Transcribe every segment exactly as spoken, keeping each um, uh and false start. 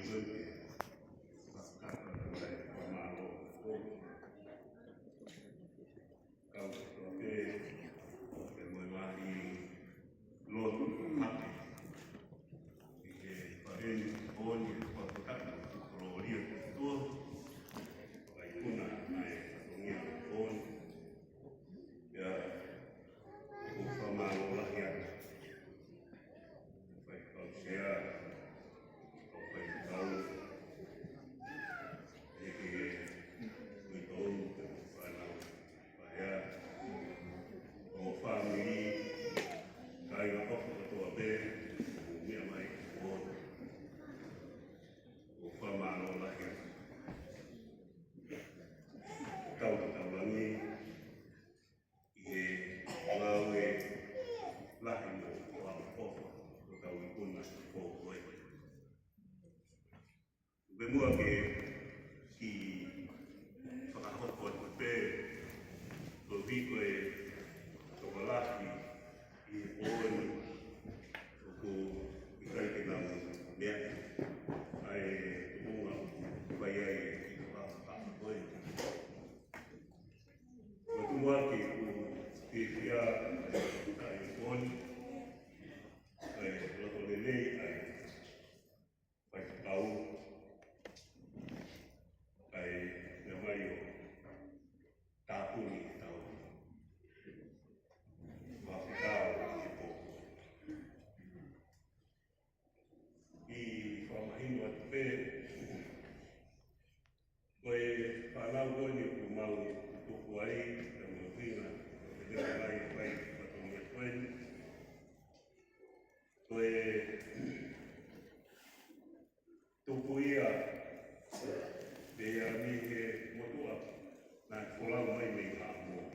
Kau kotoa pē, ʻo ke mo e ngaahi lotu hape. ʻI he fale ni ʻo e fakataka kolōlia ki he ʻOtua, ʻa e ikuna ʻa e fatongia ʻo e ʻOtua. ʻIo, ʻoku fakamālō lahi atu. Faifekau Sea, ʻo faifekau, ʻe ke uitou, ʻo fānau, paea, ʻo fāmili, kāinga ʻoku kotoa pē, ʻoku meʻa mai, ʻo, ʻoku fakamālō lahi atu. Tau, tau langi, ʻi he ngāue lahi mo ʻofa ʻoku tau ikuna ko koe. Pea muʻa ke kiʻi fakahoko atu pē, ko e viko e tokolahi ʻi he pō ni, ʻoku ʻikai ke nau meʻa ʻa e tuʻunga ʻoku fai ai e kiʻi fakahoko ko ē. Ko e tuʻunga ke u fiefia ʻa e pō ni, ʻa e loto lelei ʻa e faifekau, ʻa e meʻa mai ʻo tāpuni ʻetau fakafetaʻi ʻi he pō. ʻI fakamahino atu pē, ko e fānau ko eni ʻoku mau tuku ai, ka mo e fina, ʻo ke teka mai fai fatongia ko eni. Ko e tupu ia, pea mei he motuʻa naʻe folau mai mei Haʻamoa.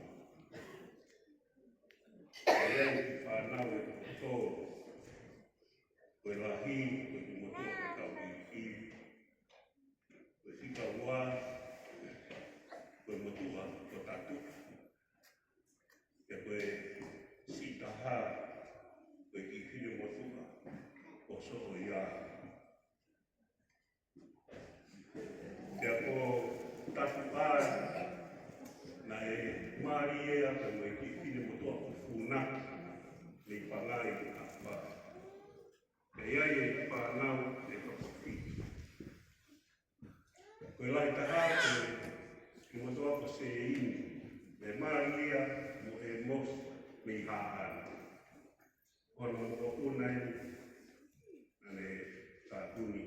ʻA ia ʻi he fānau ʻe toko tolu, ko e lahi, ko e kiʻi motuʻa ko Tauʻiʻi, ko e fika ua, ko e motuʻa ko Tatu, pea ko e siʻi taha, ko e kiʻi fine motuʻa ko Soʻoia. Pea ko Tatu ʻa ia naʻe mālie ia pea mo e kiʻi fine motuʻa ko Funaki mei Pangai, ʻApa. Pea ʻi ai e fānau ʻe toko fitu. Ko e lahi taha ko e kiʻi motuʻa ko Seini, naʻe mālie ia mo ʻEmosi mei Haʻane. Ko hono motuʻa ʻeni, naʻe tāpuni,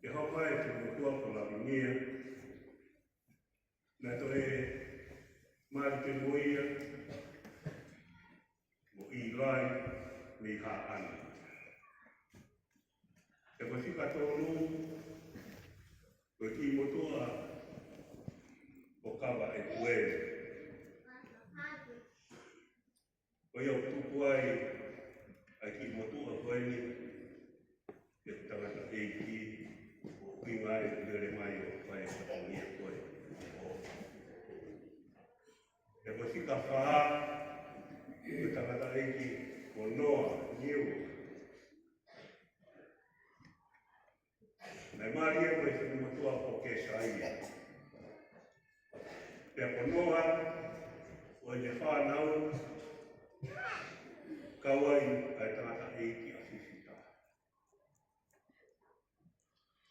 ke hoko ai e kiʻi motuʻa ko Lavinia, naʻe toe mālie pē mo ia, mo ʻIlai mei Haʻane. Pea ko e fika tolu, ko e kiʻi motuʻa ko Kavaʻepuele. Ko ia ʻoku tupu ai ʻa e kiʻi motuʻa ko eni, ʻe he tangataʻeiki, ʻo ʻuhinga ai ʻoku lele mai ʻo fai e fatongia ko ē. Pea ko e fika fā, ko e tangataʻeiki ko Noa Niu. Naʻe mālie mo e fine motuʻa ko Kesaia. Pea ko Noa, ʻo ʻene fānau, kau ai ʻa e tangataʻeiki ʻa Fifita.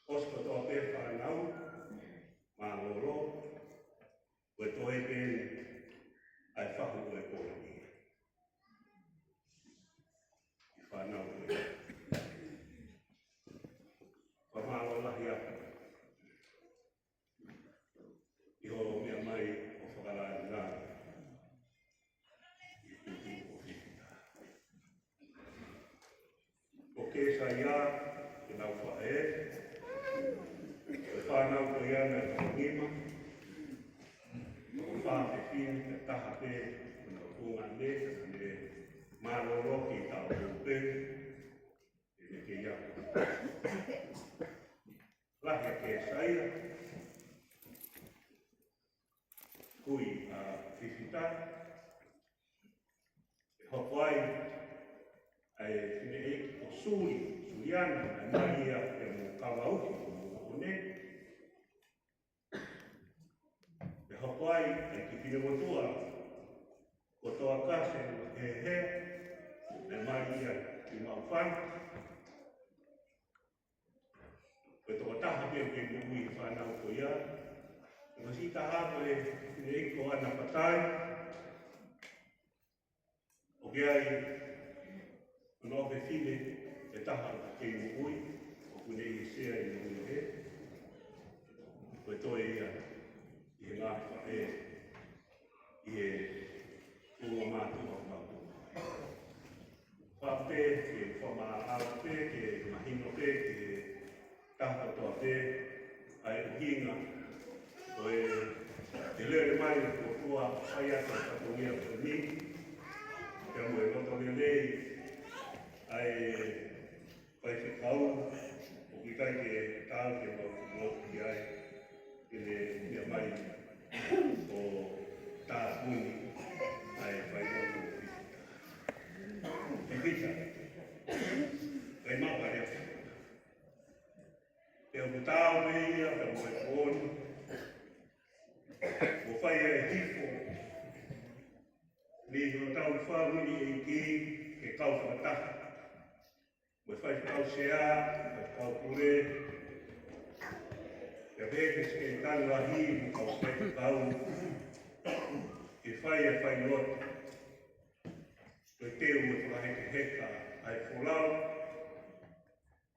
ʻOsi kotoa pē fānau, mālōlō, ko e toe pē eni ʻa e fahu ʻo e kolonia. ʻI fānau ko ē. Fakamālō lahi atu ʻi hoʻo meʻa mai ʻo fakalāngilangi ʻi he tuʻu ʻo Fifita. Ko Kesaia, ke nau faʻē, ko e fānau ko ia naʻe toko nima, ko e fā fefine, ko e taha pē, ko hono tuongaʻane, naʻe mālōlō ki he taʻu pē, ʻene kei ako. Lahi ʻa Kesaia, kui ʻa Fifita, ʻe hoko ai ʻa e Suli, Suliana, ʻa Malia, pea mo Kavauki, ko Moʻone. Pea hoko ai ʻa e kiʻi finemotuʻa ko Toakase Hehe, ʻa Malia ki Maʻufanga. Ko e tokotaha pē ʻoku kei moʻui he fānau ko ia. Ko e siʻi taha ko e fineʻeiki ko Ana Patai. ʻOku ʻi ai hono ʻofefine ʻe taha ʻoku kei moʻui, ʻoku ne ʻi he sea ʻi Niuehe. Ko e toe ia ʻi he ngaahi faʻē ʻi he kuonga mātuʻa ʻo Maʻufanga. Faʻa pē ke fakamāʻala pē, ke mahino pē ki he taha kotoa pē ʻa e ʻuhinga ʻo e, e lele mai ʻo e ʻOtua ʻo fai atu e fatongia ko eni, pea mo e loto lelei ʻa e faifekau, ʻoku ʻikai ke taau ke mau lotu ki ai, ke ne meʻa mai ʻo tāpuni ʻa e failotu ʻo Pita. Pita, kai mau pare. Pea ʻoku taau pē ia, pea mo e pooni, ʻo fai e hifo, ni hotau fāmili ʻeiki ke kau fakataha mo e faifekau sea, faifekau pule, pea pehē ki he sekelitali lahi mo e kau faifekau, ke fai e failotu, ko e teu mo e fakahekeheka ʻa e folau,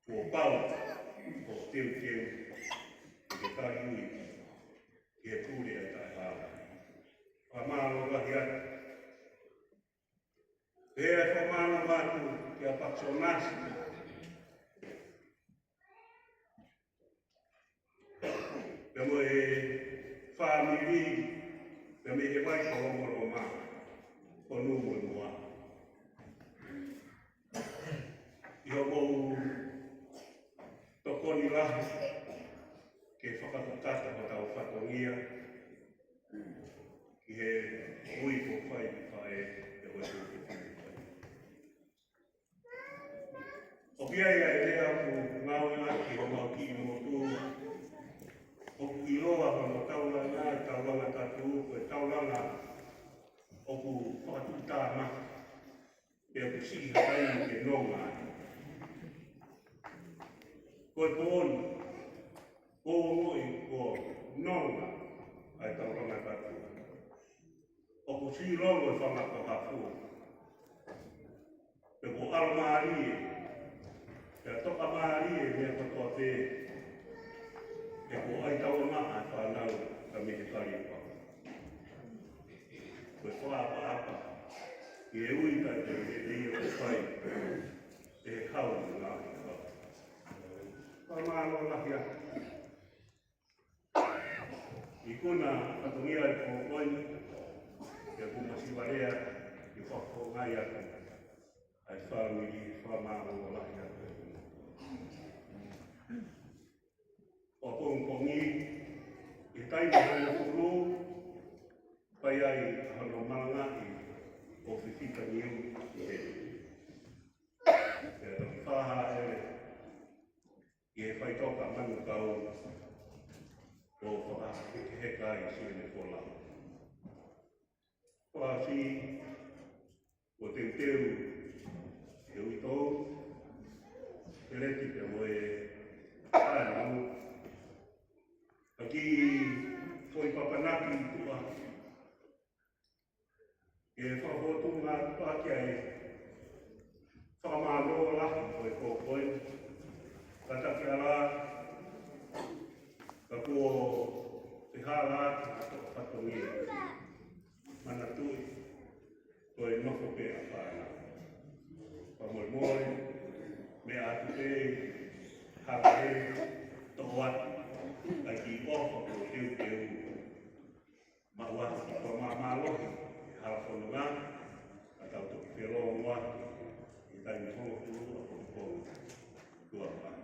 kuo pau ʻo teuteu ke tali ui ki he pule ʻa e taʻehālahi. Fakamālō lahi atu. Pea fakamālō atu kia Pakitonasi, pea mo e fāmili, pea mei he vai ko Lomoloma, ko Numomoa. ʻI hoʻomou tokoni lahi ke fakakakato hotau fatongia ki he ui kuo fai ki faʻē, ʻe ʻoatu ki faʻē. ʻOku ʻi ai ʻa e lea ʻoku ngāueʻaki ʻi homau kiʻi motu, ʻoku ʻiloa hono taulanga, e taulanga tatū, ko e taulanga ʻoku fakatuʻutāmaki, pea ʻoku siʻi ha taimi ke nonga ai. Ko e pooni, ko e ongoʻi kuo nonga ʻa e taulanga tatū. ʻOku siʻi longo e fanga kakapu. Pea kuo ʻalomālie, pea tokamālie e meʻa kotoa pē, he kuo ʻai taulanga ʻa e fānau ka mei he kalipa. Ko e fakaʻapaʻapa ki he ui taʻe lelei ʻoku fai ʻe he hau ni ngaahi kau. Fakamālō lahi atu. ʻI he kona fatongia e pō ko eni, ʻoku masiva lea ke fakafofongaʻi atu ʻa e fāmili, fakamālō lahi atu. ʻO pongipongi, ʻi he taimi hongofulu, fai ai hono malangaʻi ʻo Fifita Niu ʻi heni. Pea toki fakahā ʻe ia ʻi he faʻitoka manukau ʻo fakahekeheka ai siʻene folau. Fakaʻosi, kuo teuteu ʻe uitou, Keleti pea mo e fānau, ʻa e kiʻi foʻi papanaki tuʻa ke fakafōtunga atu ki ai. Fakamālō lahi ko e pō ko eni. Kātaki ʻalā, ka kuo te hala atu ha toʻa fatongia. Manatuʻi, ko e nofo pē ʻa fānau. Fakamolemole, meʻa atu pē, hala ē, toʻo atu ʻa e kiʻi ʻofa kuo teuteu. Maʻu atu ki he fakamāmālohi e hala fononga, ka tau toki felōngoa atu ʻi he taimi hongofulu ʻapongipongi. Tuʻa ʻofa.